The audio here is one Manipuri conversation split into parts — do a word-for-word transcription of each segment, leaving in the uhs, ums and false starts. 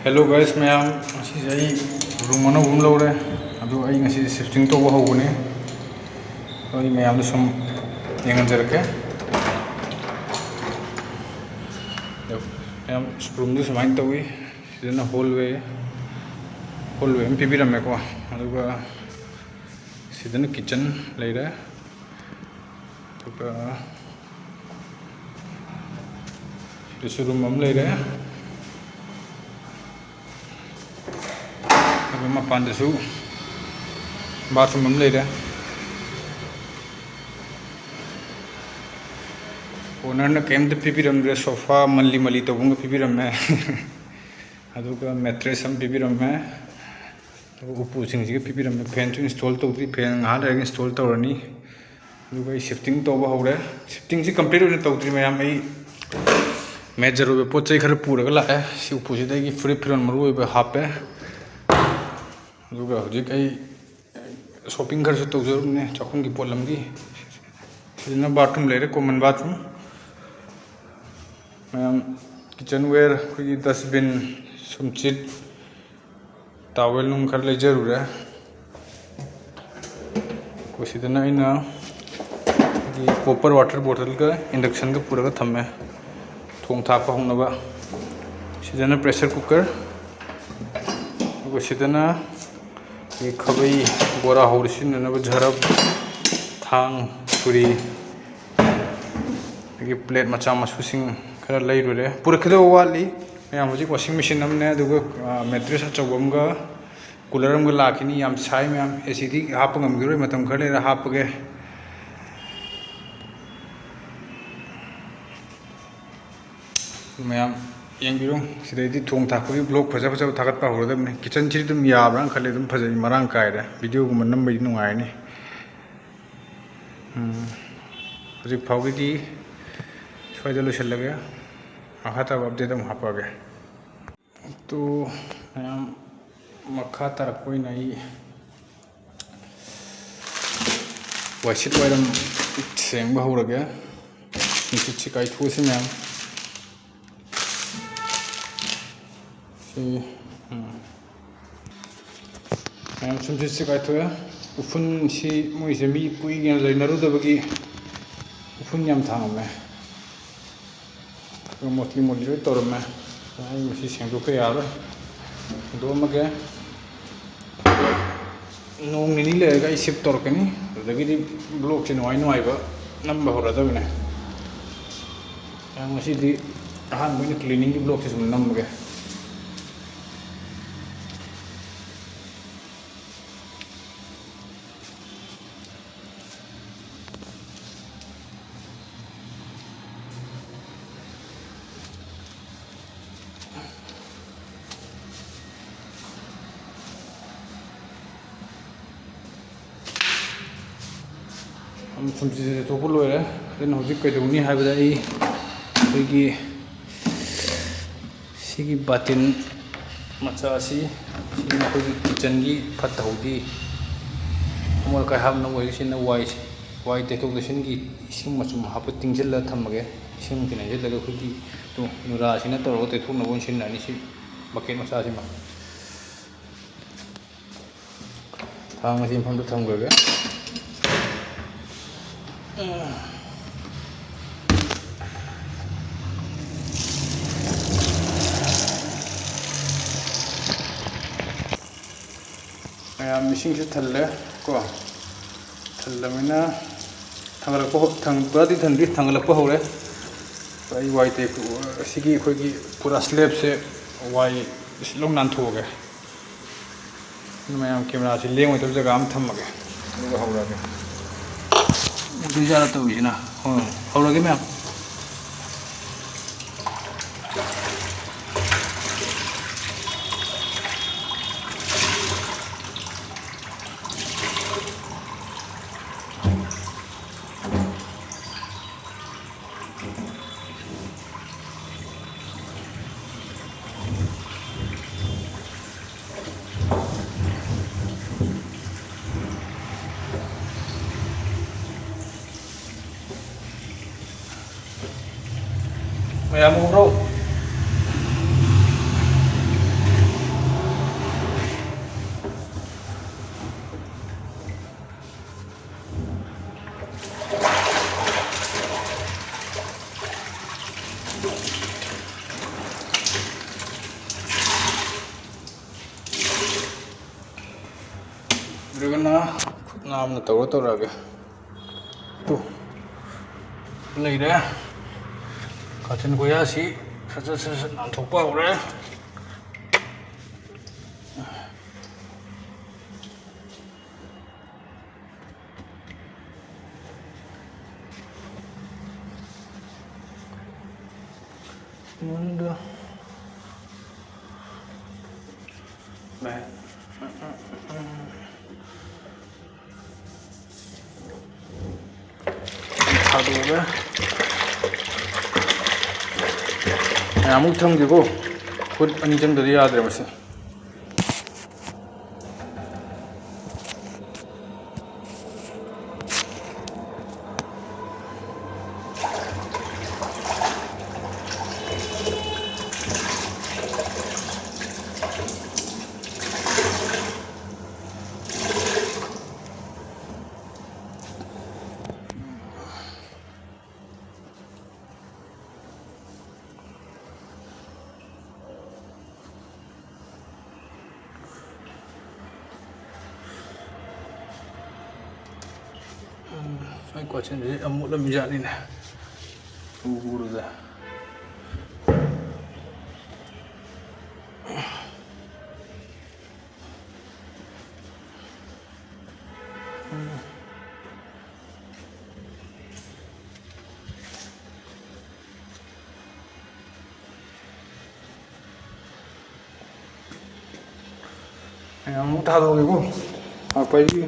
Hello guys ꯃꯌꯥꯝ, ꯉꯁꯤꯁꯦ ꯑꯩ room ꯑꯅꯧꯕ ꯑꯃ ꯂꯧꯔꯦ꯫ ꯑꯗꯨ ꯑꯩ ꯉꯁꯤ shifting ꯇꯧꯕ ꯍꯧꯕꯅꯦ꯫ ꯑꯗꯣ ꯑꯩ ꯃꯌꯥꯝꯗ ꯁꯨꯝ ꯌꯦꯡꯍꯟꯖꯔꯛꯀꯦ꯫ ꯑꯗꯣ ꯃꯌꯥꯝ, roomꯗꯨ ꯁꯨꯃꯥꯏꯅ ꯇꯧꯋꯤ꯫ ꯁꯤꯗꯅ hallway, hallway ꯑꯃ ꯄꯤꯕꯤꯔꯝꯃꯦꯀꯣ꯫ ꯑꯗꯨꯒ ꯁꯤꯗꯅ kitchen ꯂꯩꯔꯦ꯫ ꯑꯗꯨꯒ ꯁꯤꯗꯁꯨ room ꯑꯃ ꯂꯩꯔꯦ꯫ ꯑꯗꯨꯒ ꯃꯄꯥꯟꯗꯁꯨ bathroom ꯑꯃ ꯂꯩꯔꯦ꯫ Ownerꯅ ꯀꯩꯝꯇ ꯄꯤꯕꯤꯔꯝꯗ꯭ꯔꯦ, sofa ꯃꯜꯂꯤ ꯃꯜꯂꯤ ꯇꯧꯕ ꯑꯃꯒ ꯄꯤꯕꯤꯔꯝꯃꯦ꯫ ꯑꯗꯨꯒ mattress ꯑꯃ ꯄꯤꯕꯤꯔꯝꯃꯦ꯫ ꯑꯗꯨꯒ ꯎꯄꯨꯁꯤꯡꯁꯤꯒ ꯄꯤꯕꯤꯔꯝꯃꯦ꯫ Fanꯁꯨ install ꯇꯧꯗ꯭ꯔꯤ, fan ꯉꯥꯏꯍꯥꯛ ꯂꯩꯔꯒ install ꯇꯧꯔꯅꯤ꯫ ꯑꯗꯨꯒ ꯑꯩ shifting ꯇꯧꯕ ꯍꯧꯔꯦ꯫ Shiftingꯁꯤ complete ꯑꯣꯏꯅ ꯇꯧꯗ꯭ꯔꯤ ꯃꯌꯥꯝ, ꯑꯩ major ꯑꯣꯏꯕ ꯄꯣꯠ ꯆꯩ ꯈꯔ ꯄꯨꯔꯒ ꯂꯥꯛꯑꯦ꯫ ꯁꯤ ꯎꯄꯨꯁꯤꯗ ꯑꯩꯒꯤ ꯐꯨꯔꯤꯠ ꯐꯤꯔꯣꯜ ꯃꯔꯨ ꯑꯣꯏꯕ ꯍꯥꯞꯄꯦ꯫ ꯑꯗꯨꯒ ꯍꯧꯖꯤꯛ ꯑꯩ shopping ꯈꯔꯁꯨ ꯇꯧꯖꯔꯨꯕꯅꯦ ꯆꯥꯛꯈꯨꯝꯒꯤ ꯄꯣꯠꯂꯝꯒꯤ꯫ ꯁꯤꯗꯅ bathroom ꯂꯩꯔꯦ, common bathroom꯫ ꯃꯌꯥꯝ kitchenware, ꯑꯩꯈꯣꯏꯒꯤ dustbin, ꯁꯨꯝꯆꯤꯠ, towel ꯅꯨꯡ ꯈꯔ ꯂꯩꯖꯔꯨꯔꯦ꯫ ꯑꯩꯈꯣꯏ ꯁꯤꯗꯅ ꯑꯩꯅ ꯑꯩꯒꯤ copper water bottleꯒ inductionꯒ ꯄꯨꯔꯒ ꯊꯝꯃꯦ, ꯊꯣꯡ ꯊꯥꯛꯄ ꯍꯧꯅꯕ꯫ ꯁꯤꯗꯅ pressure cooker, ꯑꯗꯨꯒ ꯁꯤꯗꯅ ꯑꯩꯈꯣꯏꯒꯤ ꯈꯥꯕꯩ, ꯕꯣꯔꯥ ꯍꯧꯕꯗ ꯁꯤꯖꯤꯟꯅꯅꯕ ꯖꯔꯞ, ꯊꯥꯡ, ꯈꯨꯔꯤ, ꯑꯗꯒꯤ plate ꯃꯆꯥ ꯃꯁꯨꯁꯤꯡ ꯈꯔ ꯂꯩꯔꯨꯔꯦ꯫ ꯄꯨꯔꯛꯀꯗꯕ ꯋꯥꯠꯂꯤ ꯃꯌꯥꯝ꯫ ꯍꯧꯖꯤꯛ washing machine ꯑꯃꯅꯦ, ꯑꯗꯨꯒ, ꯑ, mattress ꯑꯆꯧꯕ ꯑꯃꯒ cooler ꯑꯃꯒ ꯂꯥꯛꯈꯤꯅꯤ꯫ ꯌꯥꯝ ꯁꯥꯏ ꯃꯌꯥꯝ, ACꯗꯤ ꯍꯥꯞꯄ ꯉꯝꯈꯤꯔꯣꯏ, ꯃꯇꯝ ꯈꯔ ꯂꯩꯔ ꯍꯥꯞꯄꯒꯦ꯫ ꯃꯌꯥꯝ ꯌꯦꯡꯕꯤꯔꯣ, ꯁꯤꯗꯩꯗꯤ ꯊꯣꯡ ꯊꯥꯛꯄꯒꯤ vlog ꯐꯖ ꯐꯖꯕ ꯊꯥꯒꯠꯄ ꯍꯧꯔꯗꯕꯅꯤ꯫ Kitchenꯁꯤꯗꯤ ꯑꯗꯨꯝ ꯌꯥꯕ꯭ꯔꯥꯅ ꯈꯜꯂꯤ, ꯑꯗꯨꯝ ꯐꯖꯩ, ꯃꯔꯥꯡ ꯀꯥꯏꯔꯦ, videoꯒꯨꯝꯕ ꯅꯝꯕꯩꯗꯤ ꯅꯨꯡꯉꯥꯏꯔꯅꯤ꯫ ꯎꯝ, ꯍꯧꯖꯤꯛ ꯐꯥꯎꯒꯤꯗꯤ ꯁ꯭ꯋꯥꯏꯗ ꯂꯣꯏꯁꯤꯜꯂꯒꯦ, ꯃꯈꯥ ꯇꯥꯕ update ꯑꯃꯨꯛ ꯍꯥꯞꯄꯛꯑꯒꯦ꯫ ꯑꯗꯨ ꯃꯌꯥꯝ, ꯃꯈꯥ ꯇꯥꯔꯛꯄ ꯑꯣꯏꯅ ꯑꯩ ꯋꯥꯏꯁꯤꯠ ꯋꯥꯏꯔꯝ ꯁꯦꯡꯕ ꯍꯧꯔꯒꯦ꯫ ꯅꯨꯡꯁꯤꯠꯁꯤ ꯀꯥꯏꯊꯣꯛꯑꯁꯤ ꯃꯌꯥꯝ꯫ ꯑꯦ, ꯎꯝ꯫ ꯃꯌꯥꯝ ꯁꯨꯝꯁꯤꯠꯁꯦ ꯀꯥꯏꯊꯣꯛꯑꯦ꯫ ꯎꯐꯨꯟꯁꯤ ꯃꯣꯏꯁꯦ ꯃꯤ ꯀꯨꯏꯅ ꯂꯩꯅꯔꯨꯗꯕꯒꯤ ꯎꯐꯨꯟ ꯌꯥꯝ ꯊꯥꯡꯉꯝꯃꯦ꯫ ꯑꯗꯨꯒ ꯃꯣꯠꯂꯤ ꯃꯣꯠꯂꯤ ꯂꯣꯏ ꯇꯧꯔꯝꯃꯦ꯫ ꯑꯩ ꯃꯁꯤ ꯁꯦꯡꯗꯣꯛꯄ ꯌꯥꯔꯣꯏ꯫ ꯁꯦꯡꯗꯣꯛꯑꯝꯃꯒꯦ꯫ ꯅꯣꯡ ꯅꯤꯅꯤ ꯂꯩꯔꯒ ꯑꯩ shift ꯇꯧꯔꯛꯀꯅꯤ꯫ ꯑꯗꯨꯗꯒꯤꯗꯤ vlogꯁꯦ ꯅꯨꯡꯉꯥꯏ ꯅꯨꯡꯉꯥꯏꯕ ꯅꯝꯕ ꯍꯧꯔꯗꯕꯅꯦ꯫ ꯉꯁꯤꯗꯤ ꯑꯍꯥꯟꯕ ꯑꯣꯏꯅ cleaningꯒꯤ vlogꯁꯦ ꯁꯨꯝ ꯅꯝꯃꯒꯦ꯫ ꯁꯨꯝꯁꯤꯠꯁꯦ ꯇꯩꯊꯣꯛꯄ ꯂꯣꯏꯔꯦ꯫ ꯑꯗꯨꯅ ꯍꯧꯖꯤꯛ ꯀꯩꯗꯧꯅꯤ ꯍꯥꯏꯕꯗ, ꯑꯩ ꯑꯩꯈꯣꯏꯒꯤ ꯁꯤꯒꯤ ꯕꯥꯇꯤꯟ ꯃꯆꯥ ꯑꯁꯤ, ꯁꯤꯅ ꯑꯩꯈꯣꯏꯒꯤ kitchenꯒꯤ ꯐꯠꯇ ꯍꯥꯎꯗꯤ, ꯑꯃꯣꯠ ꯑꯀꯥꯏ ꯍꯥꯞꯅꯕ ꯑꯣꯏꯔꯒ, ꯁꯤꯅ ꯋꯥꯏ, ꯋꯥꯏ ꯇꯩꯊꯣꯛ ꯇꯩꯁꯤꯟꯒꯤ ꯏꯁꯤꯡ ꯃꯆꯨꯝ ꯍꯥꯞꯄ ꯇꯤꯡꯁꯤꯜꯂ ꯊꯝꯃꯒꯦ꯫ ꯏꯁꯤꯡ ꯃꯆꯨꯝ ꯍꯩꯖꯤꯜꯂꯒ ꯑꯩꯈꯣꯏꯒꯤ ꯇꯨ ꯅꯨꯔꯥꯁꯤꯅ ꯇꯧꯔꯒ ꯇꯩꯊꯣꯛꯅꯕ ꯑꯣꯏꯅ ꯁꯤꯖꯤꯟꯅꯔꯅꯤ, ꯁꯤ bucket ꯃꯆꯥꯁꯤꯃ꯫ ꯊꯥꯡ ꯑꯁꯤ ꯃꯐꯝꯗ ꯊꯝꯈ꯭ꯔꯒꯦ꯫ ꯃꯌꯥꯝ ꯏꯁꯤꯡꯁꯨ ꯊꯜꯂꯦ ꯀꯣ꯫ ꯊꯜꯂꯕꯅꯤꯅ ꯊꯥꯡꯒꯠꯂꯛꯄ ꯍꯧ-, ꯊꯥꯡ-, ꯄꯨꯔꯥꯗꯤ ꯊꯟꯗ꯭ꯔꯤ, ꯊꯥꯡꯒꯠꯂꯛꯄ ꯍꯧꯔꯦ꯫ ꯑꯩ ꯋꯥꯏ ꯇꯩ-, ꯑꯁꯤꯒꯤ ꯑꯩꯈꯣꯏꯒꯤ ꯄꯨꯔꯥ slabꯁꯦ ꯋꯥꯏ ꯂꯣꯏ ꯅꯥꯟꯊꯣꯛꯑꯒꯦ꯫ ꯑꯗꯨ ꯃꯌꯥꯝ cameraꯁꯤ ꯂꯦꯡꯉꯣꯏꯗꯕ ꯖꯒꯥ ꯑꯃ ꯊꯝꯃꯒꯦ꯫ ꯑꯗꯨꯒ ꯍꯧꯔꯒꯦ꯫ ꯎꯗꯣꯏꯖꯥꯠꯂ ꯇꯧꯔꯤꯁꯤꯅ꯫ ꯍꯣꯏ, ꯍꯧꯔꯒꯦ ꯃꯌꯥꯝ꯫ ꯃꯌꯥꯝ ꯎꯕ꯭ꯔꯣ? ꯅꯠꯇ꯭ꯔꯒꯅ ꯈꯨꯠ ꯅꯥꯝꯅ ꯇꯧꯔ ꯇꯧꯔꯛꯑꯒꯦ꯫ ꯇꯨ꯫ ꯂꯩꯔꯦ꯫ ꯀꯥꯆꯤꯟ ꯀꯣꯌꯥꯁꯤ ꯁꯠ ꯁꯠ ꯁꯠ ꯁꯠ ꯅꯥꯟꯊꯣꯛꯄ ꯍꯧꯔꯦ꯫ ꯃꯨꯟꯗ꯫ ꯊꯥꯗꯣꯛꯑꯒ ꯃꯌꯥꯝꯃꯨꯛ ꯊꯝꯒꯦꯀꯣ꯫ ꯈꯨꯠ ꯑꯅꯤ ꯆꯪꯗꯗꯤ ꯌꯥꯗ꯭ꯔꯦ ꯃꯁꯤ꯫ ꯎꯝ, ꯃꯥꯏ ꯀꯣꯠꯁꯤꯟꯁꯤ ꯌꯥꯝ ꯃꯨꯠꯂꯝꯃꯤꯖꯥꯠꯅꯤꯅꯦ꯫ ꯎ ꯎꯔꯨꯗ꯫ ꯑꯩ ꯑꯃꯨꯛ ꯊꯥꯗꯣꯛꯑꯒꯦꯀꯣ꯫ ꯉꯥꯏꯍꯥꯛ ꯄꯥꯏꯕꯤꯌꯨ꯫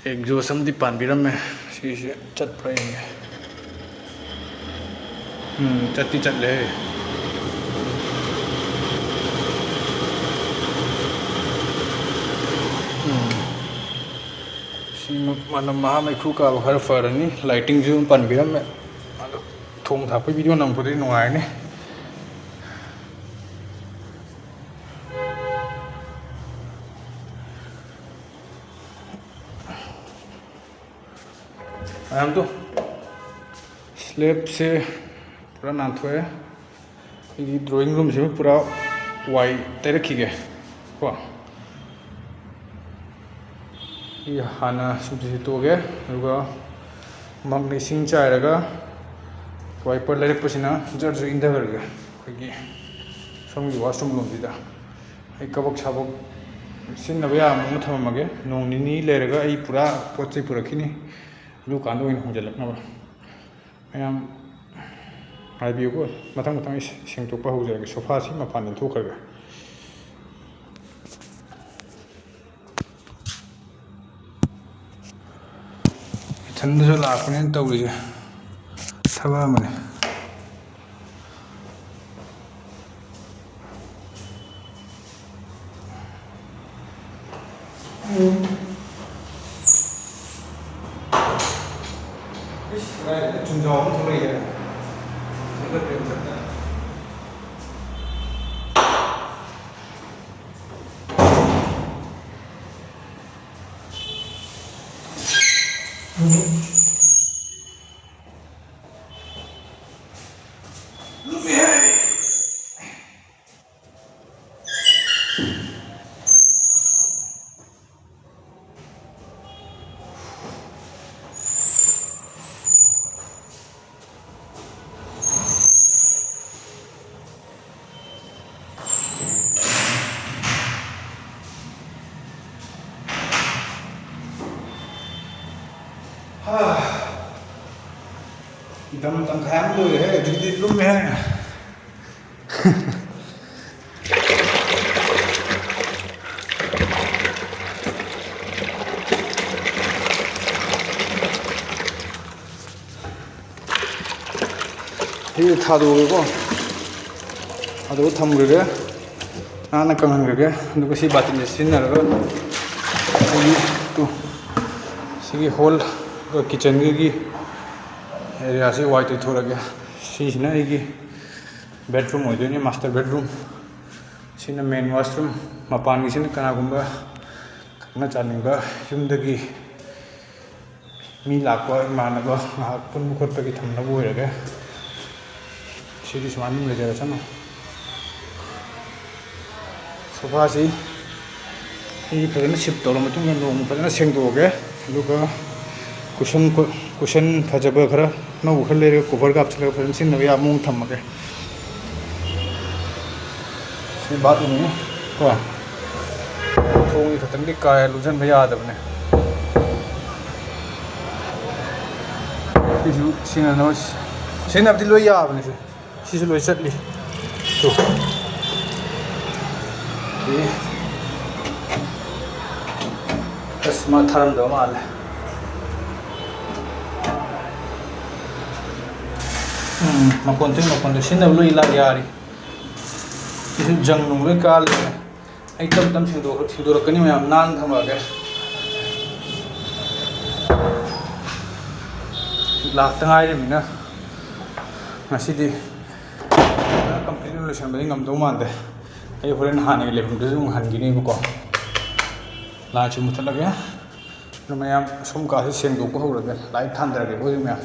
ꯑꯦꯛꯖꯣꯁ ꯑꯃꯗꯤ ꯄꯥꯟꯕꯤꯔꯝꯃꯦ꯫ ꯁꯤꯁꯦ ꯆꯠꯄ꯭ꯔꯥ ꯌꯦꯡꯒꯦ꯫ ꯎꯝ, ꯆꯠꯇꯤ ꯆꯠꯂꯦ꯫ ꯎꯝ꯫ ꯁꯤ ꯃꯅꯝ ꯃꯍꯥ ꯃꯩꯈꯨ ꯀꯥꯕ ꯈꯔ ꯐꯔꯅꯤ꯫ Lightingꯁꯨ ꯑꯗꯨꯝ ꯄꯥꯟꯕꯤꯔꯝꯃꯦ꯫ ꯑꯗꯣ ꯊꯣꯡ ꯊꯥꯛꯄꯒꯤ video ꯅꯝꯕꯗꯤ ꯅꯨꯡꯉꯥꯏꯔꯅꯤ꯫ ꯃꯌꯥꯝꯗꯣ, slabꯁꯦ ꯄꯨꯔꯥ ꯅꯥꯟꯊꯣꯛꯑꯦ꯫ ꯑꯩꯒꯤ drawing roomꯁꯤꯃ ꯄꯨꯔꯥ ꯋꯥꯏ ꯇꯩꯔꯛꯈꯤꯒꯦ ꯀꯣ꯫ ꯁꯤ ꯍꯥꯟꯅ ꯁꯨꯝ ꯁꯤꯠꯇꯣꯛꯑꯒꯦ, ꯑꯗꯨꯒ ꯃꯛꯅ ꯏꯁꯤꯡ ꯆꯥꯏꯔꯒ wiper ꯂꯩꯔꯛꯄꯁꯤꯅ ꯖꯔ ꯖꯔ ꯏꯪꯊꯈ꯭ꯔꯒꯦ꯫ ꯑꯩꯈꯣꯏꯒꯤ ꯁꯣꯝꯒꯤ washroom ꯂꯣꯝꯁꯤꯗ ꯑꯩ ꯀꯕꯛ ꯁꯥꯕꯛ ꯁꯤꯖꯤꯟꯅꯕ ꯌꯥꯕ ꯃꯑꯣꯡꯗ ꯊꯝꯃꯝꯃꯒꯦ꯫ ꯅꯣꯡ ꯅꯤꯅꯤ ꯂꯩꯔꯒ ꯑꯩ ꯄꯨꯔꯥ ꯄꯣꯠ ꯆꯩ ꯄꯨꯔꯛꯈꯤꯅꯤ, ꯑꯗꯨꯀꯥꯟꯗ ꯑꯣꯏꯅ ꯍꯣꯡꯖꯤꯜꯂꯛꯅꯕ꯫ ꯃꯌꯥꯝ ꯉꯥꯏꯕꯤꯌꯨꯀꯣ, ꯃꯊꯪ ꯃꯊꯪ ꯑꯩ ꯁꯦꯡꯗꯣꯛꯄ ꯍꯧꯖꯔꯒꯦ꯫ Sofaꯁꯤ ꯃꯄꯥꯟ ꯂꯦꯟꯊꯣꯛꯈ꯭ꯔꯒꯦ꯫ ꯏꯊꯟꯗꯁꯨ ꯂꯥꯛꯄꯅꯤꯅ ꯇꯧꯔꯤꯁꯦ ꯊꯕꯛ ꯑꯃꯅꯤ꯫ ꯏꯁ, ꯀꯗꯥꯏꯗ ꯆꯨꯝꯖꯥꯎ ꯑꯃ ꯊꯣꯛꯂꯛꯏꯗꯅ꯫ ꯁꯤꯗ ꯄ꯭ꯔꯦꯝꯆꯟꯗ꯫ ꯏꯟꯊꯝ ꯇꯪꯈꯥꯏ ꯑꯃ ꯂꯣꯏꯔꯦꯍꯦ, ꯑꯗꯨꯗꯤ ꯂꯨꯝꯃꯦꯍꯦ꯫ ꯁꯤ ꯊꯥꯗꯣꯛꯑꯒꯦꯀꯣ꯫ ꯊꯥꯗꯣꯛꯑ ꯊꯝꯈ꯭ꯔꯒꯦ꯫ ꯅꯥꯟꯅ ꯀꯪꯍꯟꯈ꯭ꯔꯒꯦ꯫ ꯑꯗꯨꯒ ꯁꯤ ꯕꯥꯇꯤꯟꯁꯦ ꯁꯤꯖꯤꯟꯅꯔꯒ ꯑꯩꯈꯣꯏꯒꯤ ꯇꯨ, ꯁꯤꯒꯤ ꯍꯣꯜ ꯀꯤꯠꯆꯟꯒꯤ ꯑꯦꯔꯤꯌꯥꯁꯤ ꯋꯥꯏ ꯇꯩꯊꯣꯔꯛꯑꯒꯦ꯫ ꯁꯤꯁꯤꯅ ꯑꯩꯒꯤ ꯕꯦꯠꯔꯨꯝ ꯑꯣꯏꯗꯣꯏꯅꯤ, ꯃꯥꯁꯇꯔ ꯕꯦꯠꯔꯨꯝ꯫ ꯁꯤꯅ ꯃꯦꯟ ꯋꯥꯁꯔꯨꯝ꯫ ꯃꯄꯥꯟꯒꯤꯁꯤꯅ ꯀꯅꯥꯒꯨꯝꯕ ꯈꯪꯅ ꯆꯥꯅꯤꯡꯕ ꯌꯨꯝꯗꯒꯤ ꯃꯤ ꯂꯥꯛꯄ ꯏꯃꯥꯟꯅꯕ ꯉꯥꯏꯍꯥꯛ ꯄꯨꯟꯕ ꯈꯣꯠꯄꯒꯤ ꯊꯝꯅꯕ ꯑꯣꯏꯔꯒꯦ꯫ ꯁꯤꯗꯤ ꯁꯨꯃꯥꯏꯅ ꯑꯗꯨꯝ ꯂꯩꯖꯔꯁꯅꯨ꯫ ꯁꯣꯐꯥꯁꯤ ꯑꯩ ꯐꯖꯅ ꯁꯤꯞ ꯇꯧꯔ ꯃꯇꯨꯡꯗ ꯅꯣꯡꯃ ꯐꯖꯅ ꯁꯦꯡꯗꯣꯛꯑꯒꯦ꯫ ꯑꯗꯨꯒ ꯀꯨꯁꯟ, ꯀꯨꯁꯟ ꯐꯖꯕ ꯈꯔ ꯑꯅꯧꯕ ꯈꯔ ꯂꯩꯔꯒ ꯀꯣꯚꯔꯒ ꯍꯥꯞꯆꯤꯜꯂꯒ ꯐꯖꯅ ꯁꯤꯖꯤꯟꯅꯕ ꯌꯥꯕ ꯃꯑꯣꯡ ꯊꯝꯃꯒꯦ꯫ ꯁꯤ ꯕꯥꯠꯔꯨꯝꯅꯤ ꯀꯣ꯫ ꯊꯣꯡꯁꯤ ꯈꯛꯇꯪꯗꯤ ꯀꯥ ꯍꯦꯟꯅ ꯂꯨꯖꯟꯕ ꯌꯥꯗꯕꯅꯦ꯫ ꯁꯤꯁꯨ ꯁꯤꯖꯤꯟꯅꯅꯕ, ꯁꯤꯖꯤꯟꯅꯕꯗꯤ ꯂꯣꯏ ꯌꯥꯕꯅꯦ ꯁꯦ꯫ ꯁꯤꯁꯨ ꯂꯣꯏ ꯆꯠꯂꯤ꯫ ꯇꯨ꯫ ꯑꯦ꯫ ꯑꯁ, ꯃꯥ ꯊꯥꯔꯝꯗꯕ ꯃꯥꯜꯂꯦ꯫ ꯎꯝ, ꯃꯈꯣꯟ ꯊꯣꯛꯏ, ꯃꯈꯣꯟꯗꯣ ꯁꯤꯖꯤꯟꯅꯕ ꯂꯣꯏ ꯂꯥꯛ ꯌꯥꯔꯤ꯫ ꯁꯤꯁꯨ ꯖꯪ ꯅꯨꯡ ꯂꯣꯏ ꯀꯥꯜꯂꯦ꯫ ꯑꯩ ꯇꯞ ꯇꯞ ꯁꯦꯡꯗꯣꯛ-, ꯁꯦꯡꯗꯣꯔꯛꯀꯅꯤ ꯃꯌꯥꯝ, ꯅꯥꯟꯅ ꯊꯝꯃꯛꯑꯒꯦ꯫ ꯂꯥꯛꯇ ꯉꯥꯏꯔꯤꯕꯅꯤꯅ ꯉꯁꯤꯗꯤ ꯄꯨꯔꯥ ꯀꯝꯄ꯭ꯂꯤꯠꯂꯤ ꯂꯣꯏꯁꯟꯕꯗꯤ ꯉꯝꯗꯧ ꯃꯥꯟꯗꯦ꯫ ꯑꯩ ꯍꯣꯔꯦꯟ ꯍꯥꯟꯅꯒꯤ ꯂꯩꯐꯝꯗꯨꯁꯨ ꯑꯃꯨꯛ ꯍꯟꯈꯤꯅꯦꯕꯀꯣ꯫ ꯂꯥꯏꯠꯁꯨ ꯃꯨꯠꯊꯠꯂꯒꯦ꯫ ꯑꯗꯨ ꯃꯌꯥꯝ ꯁꯣꯝ ꯀꯥꯁꯦ ꯁꯦꯡꯗꯣꯛꯄ ꯍꯧꯔꯒꯦ꯫ ꯂꯥꯏꯠ ꯊꯥꯟꯊꯔꯒꯦ ꯑꯩꯈꯣꯏꯁꯨ ꯃꯌꯥꯝ꯫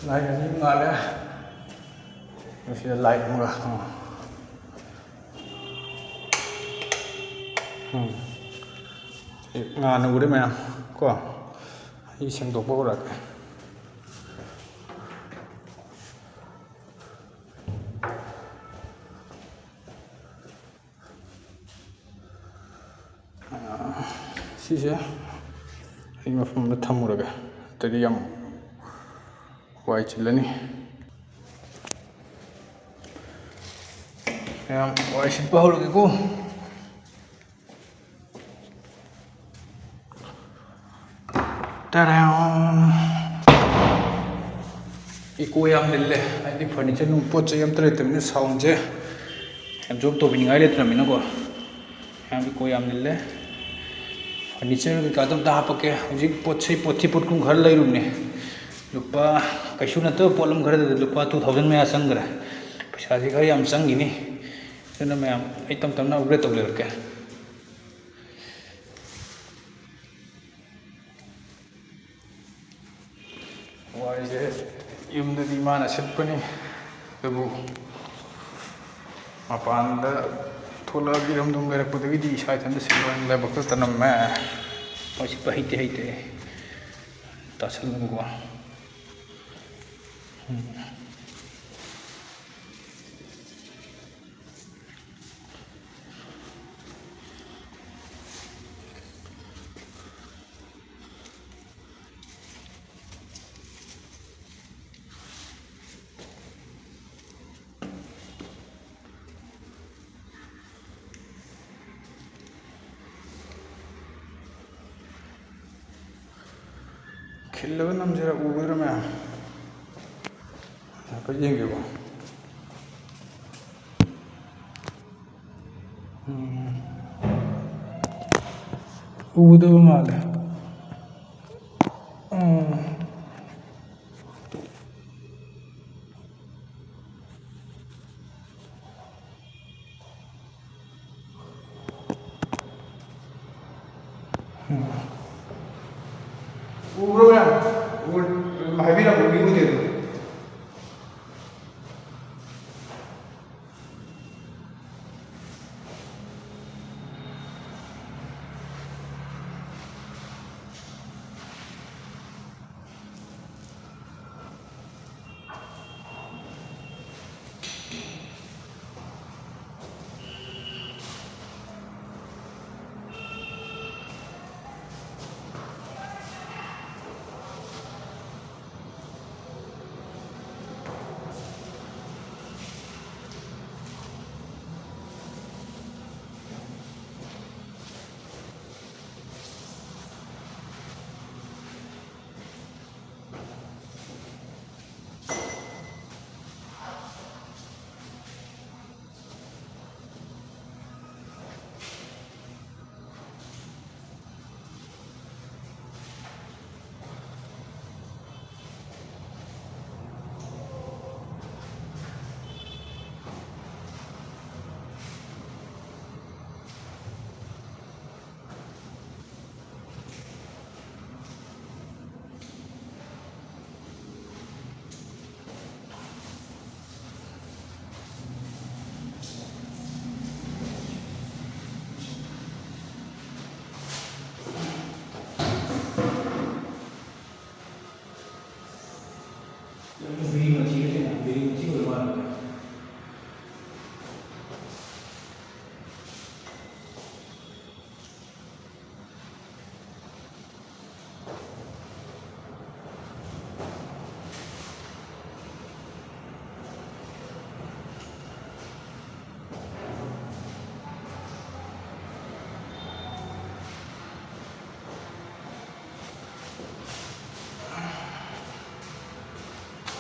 ꯂꯥꯏꯠ ꯑꯅꯤ ꯉꯥꯜꯂꯦ꯫ ꯃꯁꯤꯗ ꯂꯥꯏꯠ ꯑꯃꯒ꯫ ꯎꯝ꯫ ꯎꯝ꯫ ꯁꯤ ꯉꯥꯟꯅ ꯎꯔꯦ ꯃꯌꯥꯝ ꯀꯣ꯫ ꯑꯩ ꯁꯦꯡꯗꯣꯛꯄ ꯍꯧꯔꯛꯑꯒꯦ꯫ ꯁꯤꯁꯦ ꯑꯩ ꯃꯐꯝ ꯑꯃꯗ ꯊꯝꯃꯨꯔꯒꯦ, ꯅꯠꯇ꯭ꯔꯗꯤ ꯌꯥꯝ ꯋꯥꯏ ꯆꯤꯜꯂꯅꯤ꯫ ꯃꯌꯥꯝ ꯋꯥꯏ ꯁꯤꯠꯄ ꯍꯧꯔꯒꯦꯀꯣ꯫ ꯇꯔꯥꯎ꯫ Echo ꯌꯥꯝ ꯂꯤꯜꯂꯦ, ꯍꯥꯏꯗꯤ furniture ꯅꯨꯡ ꯄꯣꯠ ꯆꯩ ꯑꯝꯇ ꯂꯩꯇꯕꯅꯤꯅ sound ꯁꯦ absorb ꯇꯧꯕꯤꯅꯤꯡꯉꯥꯏ ꯂꯩꯇ꯭ꯔꯕꯅꯤꯅꯀꯣ, ꯌꯥꯝ echo ꯌꯥꯝ ꯂꯤꯜꯂꯦ꯫ Furniture ꯀꯩꯀꯥꯗꯣ ꯑꯝꯇ ꯍꯥꯞꯄꯛꯀꯦ꯫ ꯍꯧꯖꯤꯛ ꯄꯣꯠ ꯆꯩ, ꯄꯣꯠꯊꯤ ꯄꯣꯠꯀꯨꯝ ꯈꯔ ꯂꯩꯔꯨꯕꯅꯦ, ꯂꯨꯄꯥ, ꯀꯩꯁꯨ ꯅꯠꯇꯕ ꯄꯣꯠꯂꯝ ꯈꯔꯗꯗꯤ ꯂꯨꯄꯥ two thousand ꯃꯌꯥ ꯆꯪꯈ꯭ꯔꯦ꯫ ꯄꯩꯁꯥꯁꯤ ꯈꯔ ꯌꯥꯝ ꯆꯪꯈꯤꯅꯤ, ꯑꯗꯨꯅ ꯃꯌꯥꯝ ꯑꯩ ꯇꯞ ꯇꯞꯅ upgrade ꯇꯧꯖꯔꯛꯀꯦ꯫ ꯋꯥꯔꯤꯁꯦ ꯌꯨꯝꯗꯗꯤ ꯏꯃꯥꯅ ꯁꯤꯠꯄꯅꯤ, ꯑꯗꯨꯕꯨ ꯃꯄꯥꯟꯗ ꯊꯣꯛꯂꯛꯑꯒ ꯏꯔꯝꯗꯝ ꯂꯩꯔꯛꯄꯗꯒꯤꯗꯤ ꯏꯁꯥ ꯏꯊꯟꯇ ꯁꯤꯠꯄ ꯂꯥꯏꯕꯛꯇ ꯇꯅꯝꯃꯦ꯫ ꯍꯣꯏ, ꯁꯤꯠꯄ ꯍꯩꯇꯦ, ꯍꯩꯇꯦ꯫ ꯇꯥꯁꯜꯂꯨꯕꯀꯣ꯫ ꯎꯝ꯫ ꯈꯤꯜꯂꯒ ꯅꯝꯁꯤꯔ, ꯎꯒꯗ꯭ꯔꯥ ꯃꯌꯥꯝ? ꯍꯥꯏꯐꯦꯠ ꯌꯦꯡꯒꯦꯀꯣ꯫ ꯎꯝ꯫ ꯎꯒꯗꯕ ꯃꯥꯜꯂꯦ꯫ ꯎꯝ꯫ ꯎꯕ꯭ꯔꯣ ꯃꯌꯥꯝ? ꯎ-, ꯍꯥꯏꯕꯤꯔꯛꯄ ꯃꯤ ꯎꯗꯦ ꯑꯗꯨ꯫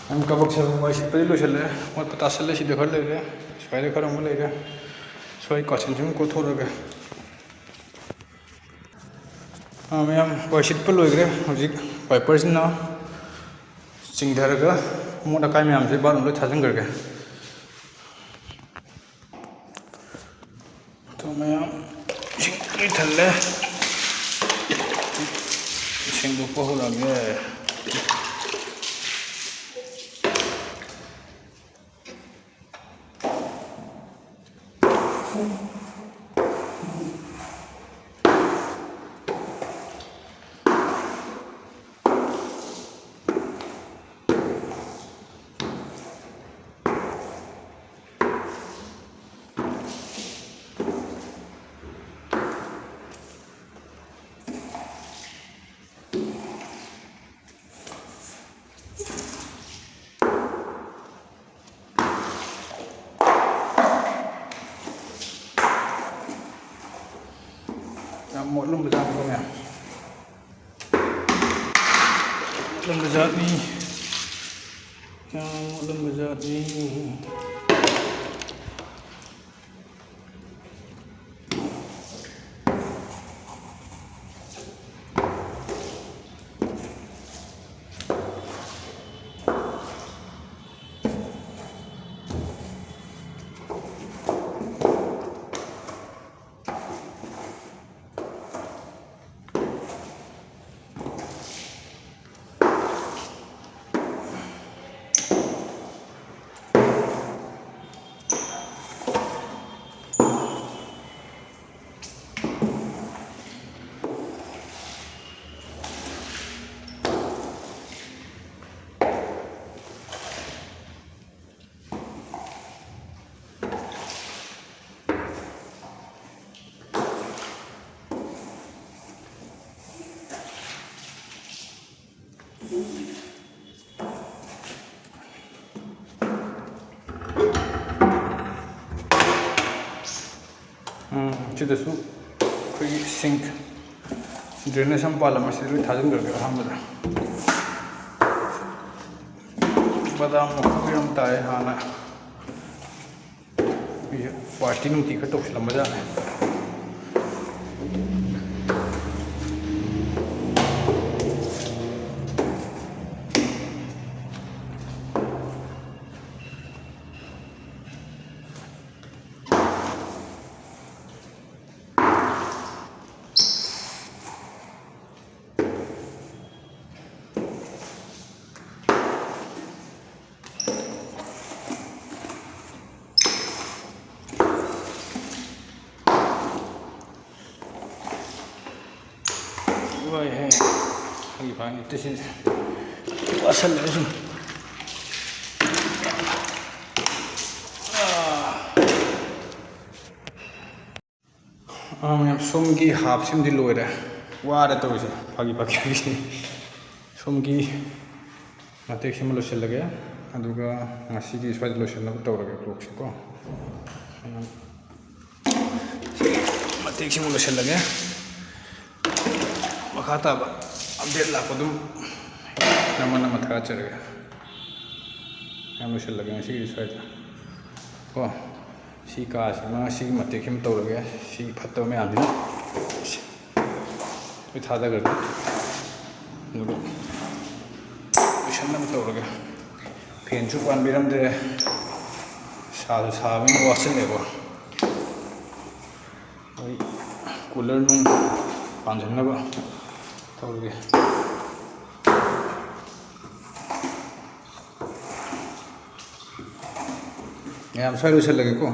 ꯌꯥꯝ ꯀꯕꯛ ꯁꯕꯛ ꯋꯥꯏ ꯁꯤꯠꯄꯗꯤ ꯂꯣꯏꯁꯤꯜꯂꯦ꯫ ꯃꯣꯠꯄ ꯇꯥꯁꯜꯂꯦ꯫ ꯁꯤꯗ ꯈꯔ ꯂꯩꯔꯦ, ꯁ꯭ꯋꯥꯏꯗ ꯈꯔ ꯑꯃꯨꯛ ꯂꯩꯔꯦ꯫ ꯁ꯭ꯋꯥꯏ ꯀꯥꯆꯤꯟꯁꯤ ꯑꯃꯨꯛ ꯀꯣꯠꯊꯣꯛꯑꯒꯦ꯫ ꯑꯥ, ꯃꯌꯥꯝ ꯋꯥꯏ ꯁꯤꯠꯄ ꯂꯣꯏꯈ꯭ꯔꯦ꯫ ꯍꯧꯖꯤꯛ ꯋꯥꯏꯄꯔꯁꯤꯅ ꯆꯤꯡꯊꯔꯒ ꯑꯃꯣꯠ ꯑꯀꯥꯏ ꯃꯌꯥꯝꯁꯦ ꯕꯥꯠꯔꯨꯝ ꯂꯣꯏ ꯊꯥꯖꯤꯟꯈ꯭ꯔꯒꯦ꯫ ꯑꯗꯣ ꯃꯌꯥꯝ ꯏꯁꯤꯡ ꯂꯣꯏ ꯊꯜꯂꯦ꯫ ꯁꯦꯡꯗꯣꯛꯄ ꯍꯧꯔꯒꯦ꯫ ꯌꯥꯝ ꯃꯣꯠꯂꯝꯕ ꯖꯥꯠꯅꯤꯀꯣ ꯃꯌꯥꯝ꯫ ꯃꯣꯠꯂꯝꯕ ꯖꯥꯠꯅꯤ꯫ ꯌꯥꯝ ꯃꯣꯠꯂꯝꯕ ꯖꯥꯠꯅꯤ꯫ ꯎꯝ, ꯁꯤꯗꯁꯨ ꯑꯩꯈꯣꯏꯒꯤ ꯁꯤꯡꯛ ꯗ꯭ꯔꯦꯅꯦꯖ ꯑꯃ ꯄꯥꯜꯂꯝꯃꯦ꯫ ꯁꯤꯗ ꯂꯣꯏ ꯊꯥꯖꯤꯟꯈ꯭ꯔꯒꯦ ꯑꯍꯥꯟꯕꯗ꯫ ꯕꯗꯥꯝ ꯃꯀꯨ ꯌꯥꯝ ꯇꯥꯏ ꯍꯥꯟꯅ꯫ ꯑꯩꯁꯨ ꯄꯥꯔꯇꯤ ꯅꯨꯡꯇꯤ ꯈꯔ ꯇꯧꯁꯤꯜꯂꯝꯕꯖꯥꯠꯅꯦ꯫ ꯋꯥꯏꯍꯦ꯫ ꯑꯩꯒꯤ ꯐꯥꯏꯅꯦꯜ ꯇꯦꯁꯤꯡꯁꯦ ꯋꯥꯁꯜꯂꯛꯑꯦ ꯁꯨꯝ꯫ ꯑꯥ, ꯃꯌꯥꯝ, ꯁꯣꯝꯒꯤ ꯍꯥꯞꯁꯤꯃꯗꯤ ꯂꯣꯏꯔꯦ꯫ ꯋꯥꯔꯦ ꯇꯧꯔꯤꯁꯦ, ꯐꯥꯒꯤ ꯐꯥꯒꯤ꯫ ꯁꯣꯝꯒꯤ ꯃꯇꯦꯛꯁꯤꯃ ꯂꯣꯏꯁꯤꯜꯂꯒꯦ, ꯑꯗꯨꯒ ꯉꯁꯤꯒꯤ ꯁ꯭ꯋꯥꯏꯗ ꯂꯣꯏꯁꯤꯟꯅꯕ ꯇꯧꯔꯒꯦ vlogꯁꯦꯀꯣ꯫ ꯃꯇꯦꯛꯁꯤꯃ ꯂꯣꯏꯁꯤꯜꯂꯒꯦ꯫ ꯃꯈꯥ ꯇꯥꯕ update ꯂꯥꯛꯄ ꯑꯗꯨꯝ ꯅꯝꯃ ꯅꯝꯃ ꯊꯥꯒꯠꯆꯔꯒꯦ꯫ ꯌꯥꯝ ꯂꯣꯏꯁꯤꯜꯂꯒꯦ ꯉꯁꯤꯒꯤꯗꯤ ꯁ꯭ꯋꯥꯏꯗ ꯀꯣ꯫ ꯁꯤ ꯀꯥꯁꯤꯃ ꯁꯤꯒꯤ ꯃꯇꯦꯛꯁꯤꯃ ꯇꯧꯔꯒꯦ꯫ ꯁꯤꯒꯤ ꯐꯠꯇꯕ ꯃꯌꯥꯝꯁꯤꯅ ꯂꯣꯏ ꯊꯥꯗꯈ꯭ꯔꯒꯦ꯫ ꯑꯗꯨꯒ ꯂꯣꯏꯁꯟꯅꯕ ꯇꯧꯔꯒꯦ꯫ ꯐꯦꯟꯁꯨ ꯄꯥꯟꯕꯤꯔꯝꯗ꯭ꯔꯦ꯫ ꯁꯥꯁꯨ ꯁꯥꯕꯅꯤꯅ ꯋꯥꯁꯤꯜꯂꯦꯀꯣ꯫ ꯑꯩ ꯀꯨꯂꯔ ꯅꯨꯡ ꯄꯥꯟꯁꯤꯟꯅꯕ ꯇꯧꯔꯒꯦ꯫ ꯃꯌꯥꯝ ꯁ꯭ꯋꯥꯏ ꯂꯣꯏꯁꯤꯜꯂꯒꯦꯀꯣ꯫